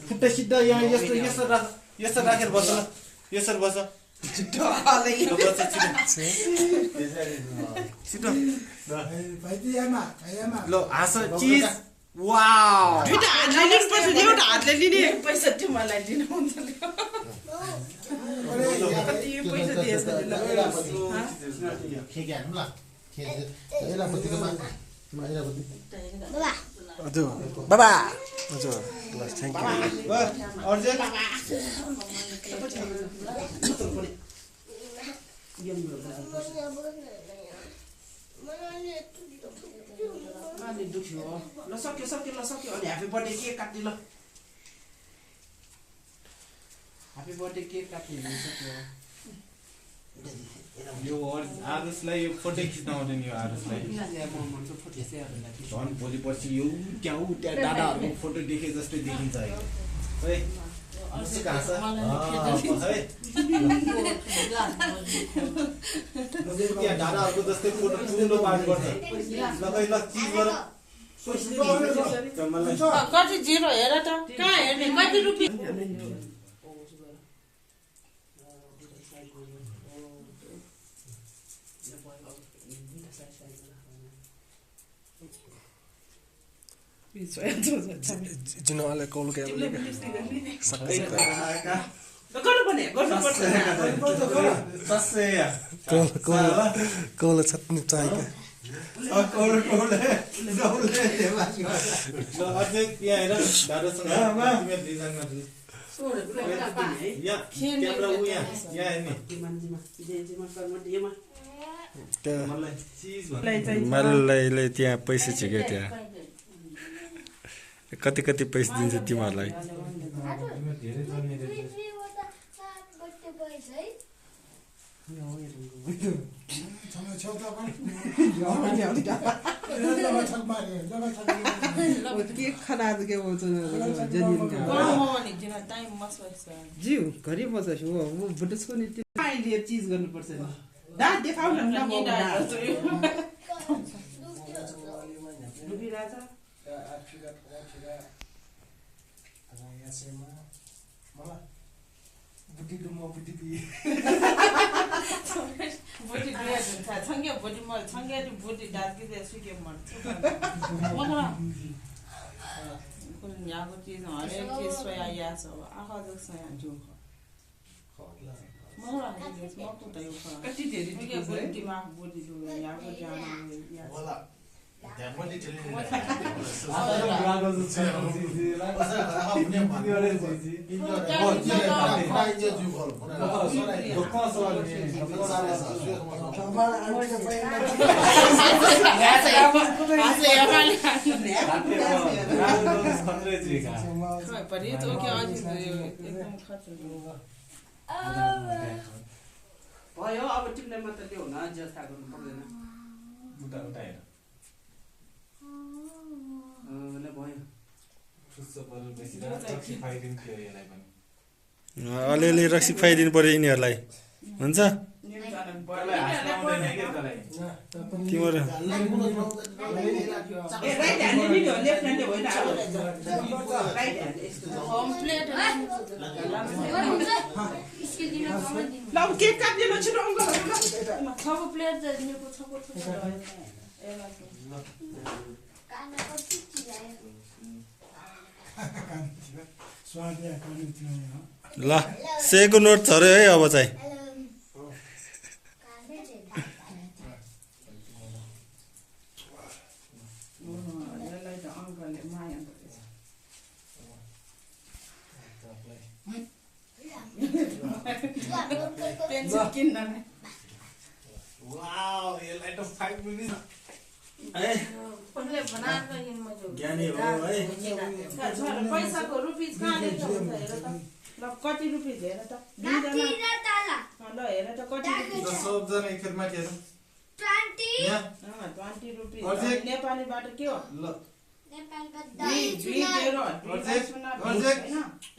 खुट्टा सिधा यहाँ यस्तो राखेर बस ल यसरी बस छिटो ल हाँस चिज वाउ दुईटा हातले लिनुपर्छ एउटा हातले लिने पैसा तिमीलाई दिनु हुन्छ पैसा दिएछ हजुर बाबा हजुर ल थ्यांक यू अर्जुन अनि दुख्यो ल सक्यो अनि ह्यापी बर्थडे केक काट्ने ल ह्यापी बर्थडे केक काट्ने सक्यो यो आरुसलाई यो फोटो खिच्न आउँदैन यो आरुसलाई झन् भोलि पर्सि यो त्यहाँ दादाहरूको फोटो देखे जस्तै देखिन्छ है त्यहाँ दादाहरूको जस्तै फोटो ठुलो पार्ट गर्छ ल चिज गर कति जिरो हेर त कहाँ हेर्ने कति रुपियाँ जुन वाला कॉल के कॉल छत्नी चाहिए मलाई त्यहाँ पैसा छिक्यो त्यहाँ कति पैसा दिन्छ तिमीहरूलाई जिउ घरि बस्छ हो बुटसको नि अहिले चीज गर्नुपर्छ नि दाँत देखाउ न डुबिराछ बुद्धि डुमो बुद्धि बि बुद्धि बिया हुन्छ छंगे बुद्धि म छंगे दि बुद्धि दागी दे सुके मन मगरा कुन याको चीज हरे के सोया यास हो आखा जस या जो मगरा दे म त तय कति धेरै के बुद्धि मा बुद्धि दु याको जान या होला त्यहाँ पनि चल्ने भयो अब तिमीले मात्र ल्याउ न जस्ता गर्नु पर्दैन उता हेर ल भयो अलिअलि रक्सी खुवाइदिनु पर्यो यिनीहरूलाई हुन्छ तिम्रो ल केक काट्ने ल छिटो अङ्कल छको प्लेट त दिनको छको ल सेको नोट छ रे है अब चाहिँ वाओ यसलाई त 5 मिनेट ज्ञानी हो है पैसाको रुपीज कहाँ लेख्छ हेर त ल कति रुपीज हेर त ल हेर त कति सबजना एकखेपमा हेर 20 रुपीज नेपालीबाट के हो ल नेपालीबाट 2 0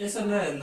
यसो नहेर्नु